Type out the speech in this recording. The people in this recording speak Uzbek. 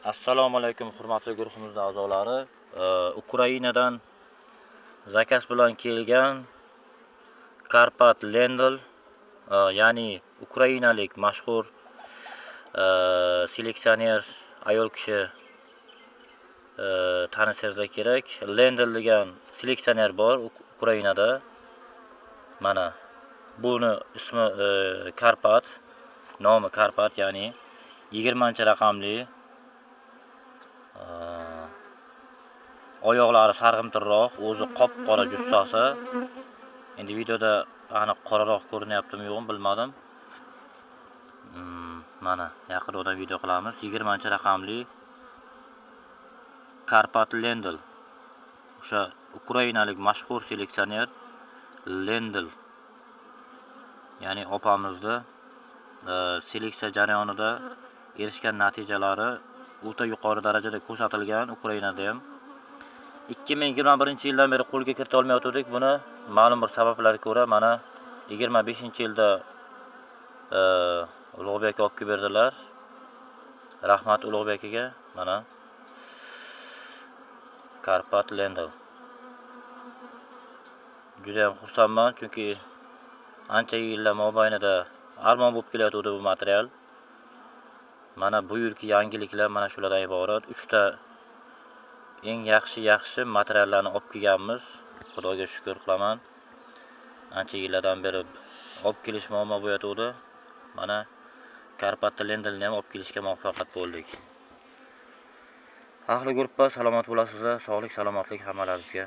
Assalomu alaykum, hurmatli guruhimiz a'zolari. Ukrainadan zakaz bilan kelgan Karpat Lendl, ya'ni ukrainalik mashhur seleksioner ayol kishi, tanisangizlar kerak. Lendl degan seleksioner bor Ukrainada. Mana buni ismi Karpat, nomi Karpat, ya'ni 20-raqamli. Oyoqlari sarg'imtirroq, o'zi qop-qora jussasi. Endi videoda aniq qoraroq ko'rinyaptimi, yo'qmi, bilmadim. Mana yaqinroqdan video qilamiz. 20-raqamli Karpat Lendl. O'sha ukrainalik mashhur seleksioner Lendl. Ya'ni opamizni seleksiya jarayonida erishgan natijalari o'ta yuqori darajada ko'rsatilgan Ukrainada ham. 2021-yildan beri qo'lga kirita olmayotgandik buni, ma'lum bir sabablarga ko'ra mana 25-yilda Ulug'bek aka olib kelib berdilar. Rahmat Ulug'bek akaga. Mana Karpat Lendl. Juda ham xursandman, chunki ancha yillar mobaynida armon bo'lib kelayotgandi bu material. Mana bu yilgi yangiliklar mana shulardan iborat. 3 ta eng yaxshi materiallarni olib kelganmiz. Xudoga shukr qilaman. Ancha yillardan beri olib kelish muammo bo'layotgandi. Mana Karpat Lendlni ham olib kelishga muvaffaqiyat bo'ldik. Ahli gruppa, salomat bo'lasizlar, sog'lik, salomatlik hammalaringizga.